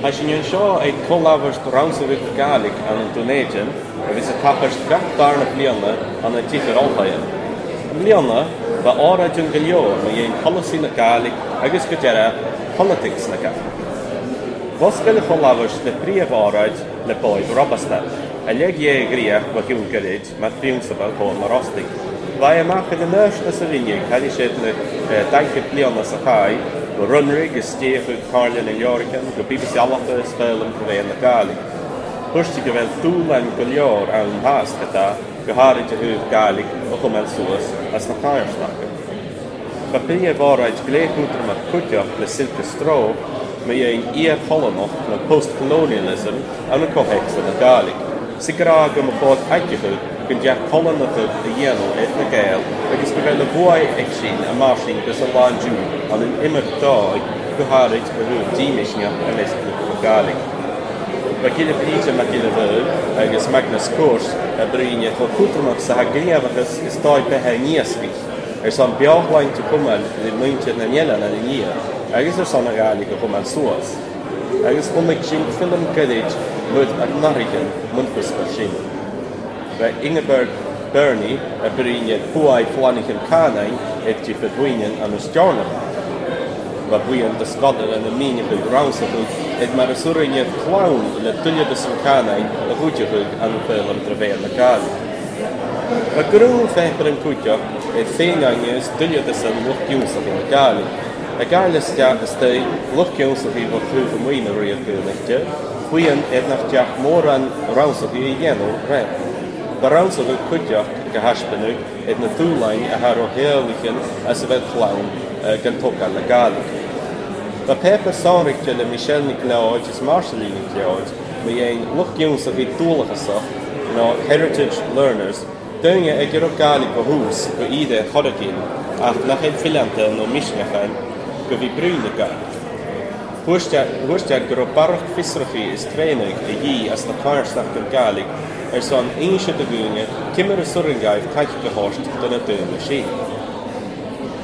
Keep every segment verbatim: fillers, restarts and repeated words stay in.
Tha sinn an seo aig co-labhairt Rannsachadh na Gàidhlig ann an Dùn Èideann, a bhios a' tachairt gach dàrna bliadhna ann an diofar oilthighean. Am-bliadhna, bha òraidean gu leòr mu dheidhinn poileasaidh na Gàidhlig agus gu dearbh poilitigs na Gàidhlig. Dh'fhosgail a' cho-labhairt le prìomh òraid le Boyd Robertson, a leag dheth a dhreuchd bho chionn ghoirid mar phrionnsabal Comhairle Mòr Ostaig. Bha e a-mach air an fhairsing a rinneadh thairis air na, eh, daichead bliadhna sa chaidh, bho Runrig a stèidheachadh Comhairle nan Leabhraichean gu B B C Alba is Foghlam tro mheadhan na Gàidhlig. Thuirt i gu bheil dùbhlain gu leòr ann fhathast, ge-tà, gu h-àraid a thaobh Gàidhlig a chumail suas anns na coimhearsnachdan. Bha prìomh òraid glè chudromach cuideachd le Silke Stroh mu dheidhinn iar-cholannachd no post-colonialism ann an co-theacsa na Gàidhlig, 's i ag ràdh gum bu chòir aideachadh gun deach coileanadh a dhèanamh air na Gàidheil agus gu bheil a' bhuaidh aig sin a' mairsinn gus an là an-diugh ann an iomadh dòigh, gu h-àraid a thaobh dìmisneachd a leasachadh na Gàidhlig. Bha Gillebrìde MacGilleMhaoil agus Magnus Course a' bruidhinn air cho cudromach 's a tha gnìomhachas is dòigh-beatha an iasgaich airson beothlaint a chumail ri muinntir nan eilean ann an Inbhir Nis agus airson a' Ghàidhlig a chumail suas. Agus chunnaic sinn fhileam goirid mur n-atharraichean mun chuspair sin. Bha Ingeborg Birnie a' bruidhinn air buaidh phlanaichean cànain air diofar bhuidhnean ann an Steòrnabhagh. Bha buidheann de sgoilearan a' mìneachadh rannsachadh air mar as urrainn air clann le duilgheadasan cànain a chuideachadh ann am foghlam tro mheadhan na Gàidhlig. Bha grunn phàipearan cuideachd air fèin-aithne is duilgheadasan luchd-ionnsachaidh na Gàidhlig. A' gabhail a-steach a-staigh luchd-ionnsachaidh bho thaobh a-muigh na Rìoghachd Aonaichte, buidheann air nach deach mòran rannsachaidh a dhèanamh roimhe. Bha rannsachadh cuideachd ga thaisbeanadh air na dùbhlain a tha ro theaghlaichean anns a bheil clann, eh, gan togail na Gàidhlig. Bha pàipear sònraichte le Michelle NicLeòid is Marsaili NicLeòid mu dheidhinn luchd-ionnsachaidh dualchasach no heritage learners, daoine aig an robh Gàidhlig bho thùs gu ìre air choreigin ach nach eil fileanta no misneachail gu bhith a' bruidhinn na Gàidhlig. Thuirt iad, thuirt iad gun robh barrachd fiosrachaidh is trèanadh a dhìth anns na coimhearsnachdan Gàidhlig airson innse do dhaoine ciamar as urrainn dhaibh taic a thoirt do na daoine sin.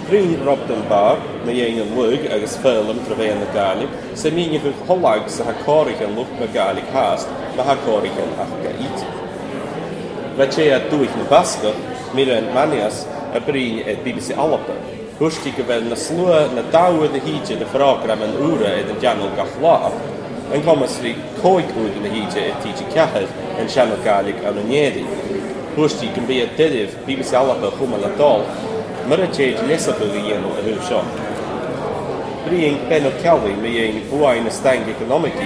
Bhruidhinn Rob Dunbar mu dheidhinn an lagh agus foghlam tro mheadhan na Gàidhlig, 's e mìneachadh cho lag 's a tha còraichean luchd na Gàidhlig fhathast, ma tha còraichean aca idir. Bha tè à Dùthaich na Bascach, Miren Manias, a' bruidhinn air B B C Alba. Thuirt i gu bheil na sluagh na dà uair a thìde de phrògraman ùra air an dèanamh gach latha, an coimeas ri còig uairean a thìde air T G Ceathair, an t-seanail Ghàidhlig ann an Èirinn. Thuirt i gum bi e doirbh B B C Alba a chumail a' dol mura tèid leasachadh a dhèanamh a thaobh seo. Bhruidhinn Ben Ó Ceallaigh mu dheidhinn buaidh na staing eaconamaich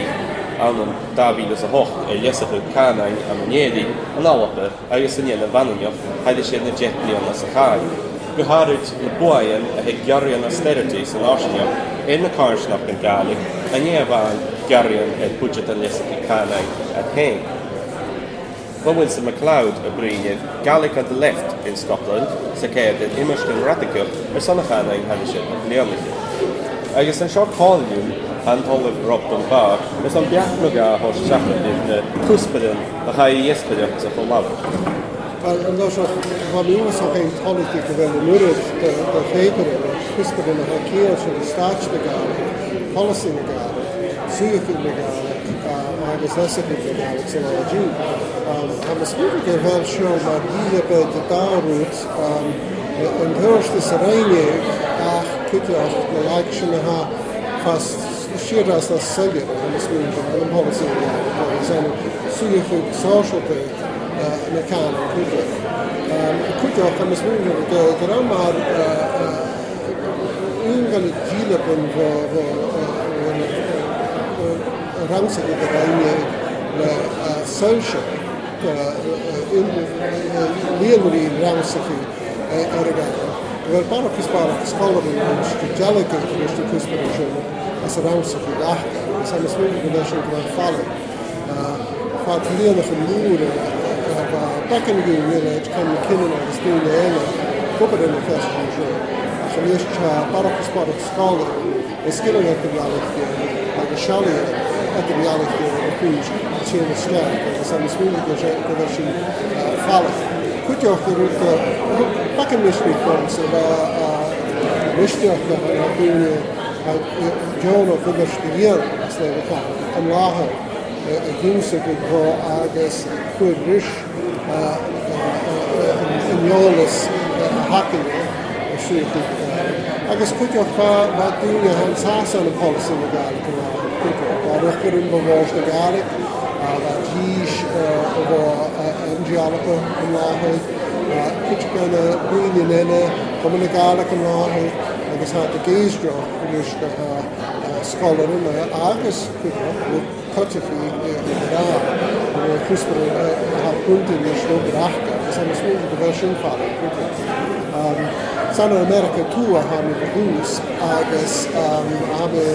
ann an dà mhìle 's a h-ochd air leasachadh cànain ann an Èirinn, an Alba agus an Eilean Mhanainneach thairis air na deich bliadhna sa chaidh, gu h-àraid na buaidhean a th' aig gearraidhean austerity san fharsaingeachd air na coimhearsnachdan Gàidhlig, an e a-mhàin gearraidhean air buidseadan leasachaidh cànain iad fhèin. Bha Winston MacLeod a' bruidhinn air Gaelic on the Left in Scotland, 's a' coimhead air iomairtean radaigeach airson a' chànain thairis air na bliadhnaichean. Agus an seo còmhla rium, an t-Ollamh Rob Dunbar, airson beachd no dhà a thoirt seachad air na cuspairean a chaidh a dheasbaireachd sa cho-labhairt. Uill, an uair seo, bha mi uabhasach fhèin toilichte gu bheil an uiread de, de phàipearan, cuspairean a tha a' ciallachadh stàit na Gàidhlig, poileasaidh na Gàidhlig, suidheachadh na Gàidhlig, a, agus leasachadh na Gàidhlig san latha an-diugh. Um, tha mi a' smaoineachadh gu bheil seo mar dhìleab air an dà rud, um, an t-eòlas a rinn e, ach cuideachd na laigsean a tha a' fàs siar às na soilleir, tha mi a' smaoineachadh, ann am poileasaidh na Gàidhlig, agus ann an suidheachadh sòisealta, eh, na cànan cuideachd. Em, cuideachd, tha mi a' smaoineachadh gu, gu robh mar, eh, eh, aon de na dìleaban bho, bho, eh, bho, eh, rannsachadh a rinn e le, eh, soillseachd, eh, eh, in, eh, lìonraidh rannsachaidh, eh, air a' Ghàidhlig. Gu bheil barrachd is barrachd sgoilearan a' dèiligeadh ris na cuspairean sin anns an rannsachadh aca, agus tha mi a' smaoineachadh gu bheil sin gu math fallain. Eh, fad bhliadhnaichean mòra, eh, bha beagan dhaoine eile, John MacKinnon agus daoine eile, ag obair air na ceistean seo. Ach a-nis tha barrachd is barrachd sgoilear is sgilean eadar-dhealaichte agus sealladh eadar-dhealaichte a' tighinn a-steach, agus tha mi a' smaoineachadh gu bheil sin, eh, fallain. Cuideachd, tha rud, eh, rud beagan misneachail dhòmhsa, eh, eh, misneachd a tha na daoine Tha, eh, deònach a' bhith a' sgrìobhadh às leth a' chànain an-dràsta, eh, ag ionnsachadh agus a' cur ris, eh, eh, eh, an, an eòlas, eh, a th' againne, eh, suidheachadh, eh, agus cuideachd bha, bha daoine an sàs ann am poileasaidh na Gàidhlig an-dràsta, cuideachd. Bha riochdairean bho Bhòrd na Gàidhlig, eh, bha dithis, eh, bho, eh, an Alba an-dràsta, eh, cuid de na buidhnean eile, Comunn na Gàidhlig an-dràsta, agus tha iad ag èisteachd ris, eh, eh, sgoilearan, eh, agus cuideachd, eh, cuideachd, eh, eh, eh, eh, cuspairean, eh, eh, a tha buntainn ris an obair aca, agus tha mi a' smaoineachadh gu bheil sin faireachdainn cuideachd. Um, 's ann à Ameireaga a Tuath a tha mi bho thùs, agus, um, tha mi,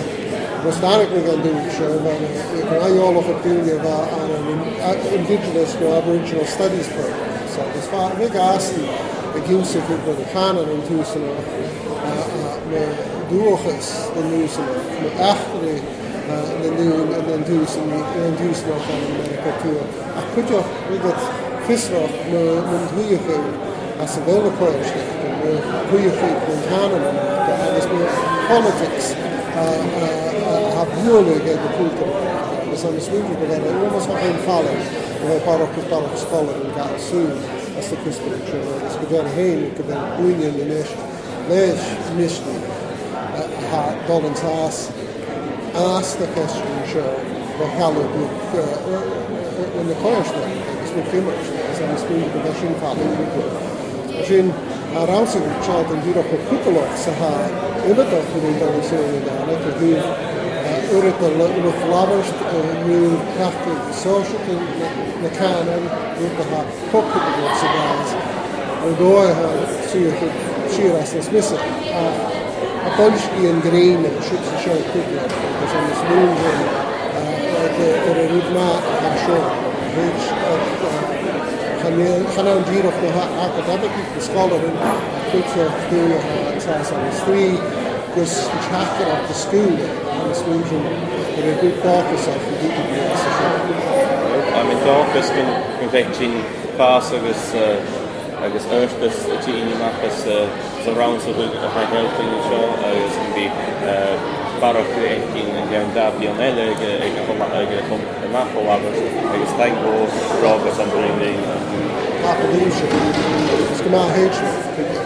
mus tàinig mi dhan dùthaich seo, bha, eh, gun eòlach air daoine a bha ann an, eh, Indigenous no Aboriginal Studies program. So, agus bha, bha mi ag ionnsachadh, ag ionnsachadh mu chànan an tùsanach, eh, eh, mu dhualchas an tùsanach, mu eachdraidh, eh, nan dùth-, nan tùs-, nan tùsanach ann an Ameireaga a Tuath. Ach cuideachd, bha iad fiosrach mu, mun t-suidheachadh anns a bheil na coimhearsnachdan, mu t-suidheachadh mun chànan an Alba, agus mu politics, eh, eh, eh, a tha bualadh aig a' chultar. Agus tha mi a' smaoineachadh gu bheil e uabhasach fhèin fallain, gu bheil barrachd is barrachd sgoilearan a' gabhail sùil anns na cuspairean seo, agus gu bheil fhèin, gu bheil buidhnean a-nis leis misneachd, eh, a tha a' dol an sàs anns na ceistean seo, bho shealladh, eh, eh, eh, eh, na coimhearsnachd, agus na h-iomairt, agus tha mi a' smaoineachadh gu bheil sin fallain. Sin, eh, rannsachadh seo dìreach mu chudromach 's a tha iomadach a tha a' dèanamh seo an-dràsta, a thaobh, eh, uiread de lu-, luchd-labhairt, eh, a thaobh practical sòisealta na, na cànan, rud a tha poca de bhos a bhàs. An dòigh a tha suidheachadh sìos às na smios. A, a' boillsgidh an grèin, siud 's an seo cuideachd, agus tha mi a' smaoineachadh, a, a, a, a rud math a tha seo, which, a, a, chan e, chan ann dìreach na h-academics, na sgoilearan, ach cuideachd daoine a tha an sàs ann an strì, gus an teachdaireachd na sgoile, tha mi a' smaoineachadh gur e rud dòchasach a bhiodh a' dol às a seo. Tha mi an dòchas gun, gun faic sinn fàs agus, eh, agus adhartas a' tighinn a-mach às, eh, às an rannsachadh a tha a' dol an seo, agus gum bi, eh, barrachd air tighinn an ceann dà bhliadhna eile aig, aig, aig, aig, aig, a-mach à labhairt, agus taing mhòr, Rob, airson bruidhinn rinn. Tapadh leibhse, is gu math thèid sibh.